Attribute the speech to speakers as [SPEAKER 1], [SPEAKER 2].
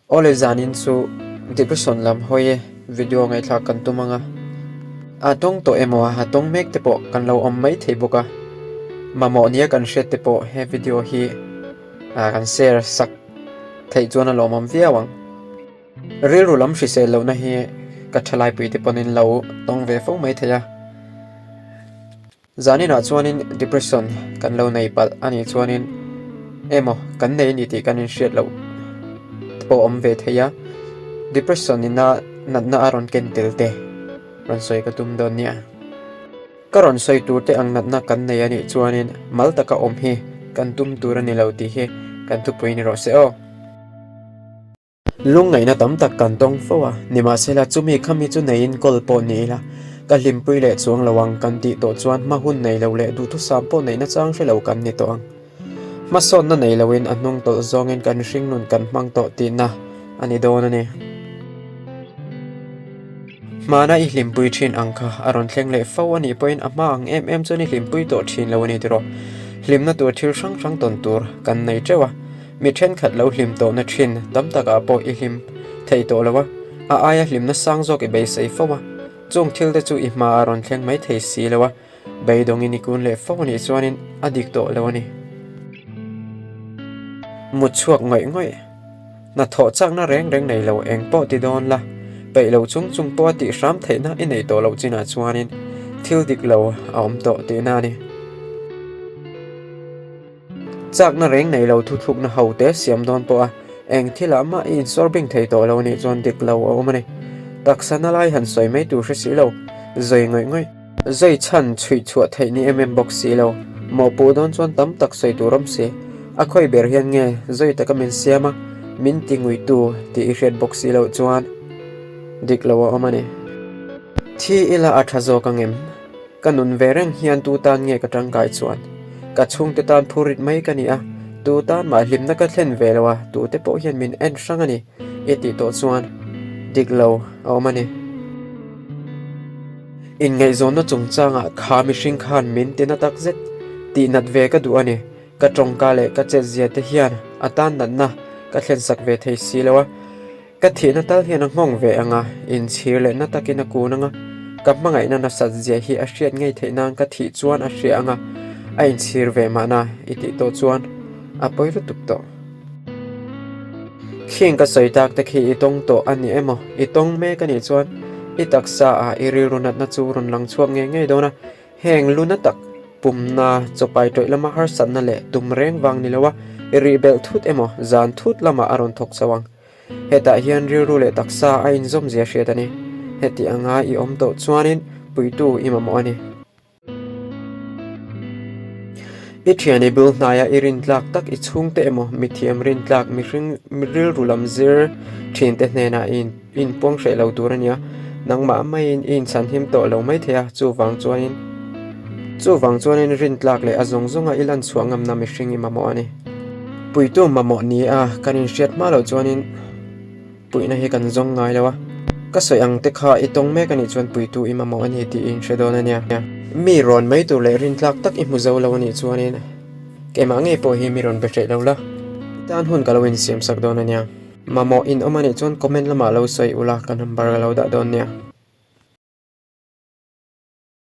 [SPEAKER 1] Awle zanin chu depression lam hawi video ngaihthlak kan tum anga a tawng tawh emaw a tawng mek te pawh kan lo awm mai thei bawk a, mamawh nia kan hriat te pawh he video hi kan share sak theih chuan a lawmawm viau ang. Rilru lam hrisel lohna hi ka thalaipui te pawhin lo tawng ve fo mai thei a. Zaninah chuanin depression kan lo nei palh a nih chuanin emaw kan nei a ni tih kan inhriat loh te pawh awm ve thei a, depression ina natna a rawn ken tel te rawn sawi ka tum dawn nia. Ka rawn sawi tur te ang natna kan nei a nih chuanin mal taka awm hi kan tum tur a ni lo tih hi kan thupui ni rawh se aw. Lungngaihna tam tak kan tawng fo a, nimahsela chumi khami chu neiin kawl pawh ni ila, ka hlimpui leh chuang lo ang kan tih tawh chuan hma hun nei lo leh duhthusam pawh neihna chang hre lo kan ni tawh ang. Hmasawnna nei loin a hnung tawlh zawngin kan hringnun kan hmang tawh tihna a ni dawn a ni. Hmana i hlimpui thin ang kha a rawn thleng leh fo a nih pawhin a hma ang em em chuan i hlimpui tawh thin lo a ni tiraw. Hlimna tur thil hrang hrang tawn tur kan nei teuh a. Mi thenkhat lo hlim tawhna thin tam takah pawh i hlim thei tawh lo a, a aia hlimna sang zawk i beisei fo a, chung thil te chu i hma a rawn thleng mai thei si lo a, beidawngin i kun leh fo anih chuanin a dik tawh lo a ni. Mut chhuak ngawih ngawih, hnathawh chakna reng reng nei lo eng pawh ti dawn la, peih lo chung chung pawha tih hram theihna i neih tawh loh chinah chuanin thil dik lo a awm tawh tihna a ni. Chakna reng nei lo thuthlukna ho te siam dawn pawh a, eng thilah mah i insawr bing thei tawh lo nih chuan dik lo a awm a ni. Taksa na lai han sawi mai tur hre si lo, zawi ngawih ngawih. Zawi chhan chhuih chhuah theih ni em em bawk si lo, mawhpuh dawn chuan tam tak sawi tur awm si. A khawi ber hian nge zawi taka min siam a, min ti nguitu tih i hriat bawk si loh chuan dik lo a awm a ni. Thi ila a tha zawk ang em? Ka nun ve reng hian tu tan nge ka tangkai chuan? Ka chhungte tan phurit mai ka ni a, tu tan mah hlimna ka thlen ve lo a, tute pawh hian min en hrang a ni i tih tawh chuan dik lo a awm a ni. Inngaihzawnna chungchangah kha mihring khan min ti na tak zet tih nat ve ka duh a ni. Ka tawngka leh ka chetzia te hian a tan natna ka thlensak ve thei si lo a. Ka thihna tal hian a nghawng ve ang a, inchhir leh na takin a kun ang a, ka hmangaihna nasat zia hi a hriat ngei theih nan ka thih chuan a hria ang a, a inchhir ve mahna i tih tawh chuan a pawi lutuk tawh. Khing ka sawi tak te khi i tawng tawh a ni emaw, i tawng mek a nih chuan i taksa ah i rilru natna chu rawn lang chhuak ngei ngei dawn a, Heng luna tak pumna chawpai tawih lama harsatna leh tum reng vang ni loa i rih belh thut emaw zan thut lamah a rawn thawk chho ang. Hetah hian rilru leh taksa a inzawm zia hriat a ni. Heti anga i awm tawh chuanin puitu i mamawh a ni. I thian i bul hnaia i rintlak tak i chhungte emaw mithiam rintlak mihring rilru lam zir thinte hnenah i I inpuang hreh lo tur a nia, nangmah maiin i inchhan him tawh lo mai thei a, chuvang chuanin chuvang chuanin rintlak leh a zawng zawnga i lan chhuah ngamna mihring i mamawh a ni. Puitu mamawh ni a, kan inhriat hma loh chuanin puihna hi kan zawng ngai lo a, ka sawi ang te kha i tawng mek a nih chuan puitu i mamawh a ni tih i inhre dawn a nia. Mi rawn mai tur leh rintlak tak i hmu zo lo a nih chuanin keimah ngei pawh hi mi rawn be hreh lo la, i tan hun ka lo insiamsak dawn a nia. Mamawh in awm a nih chuan comment lamah lo sawi ula ka number ka lo dah dawn nia.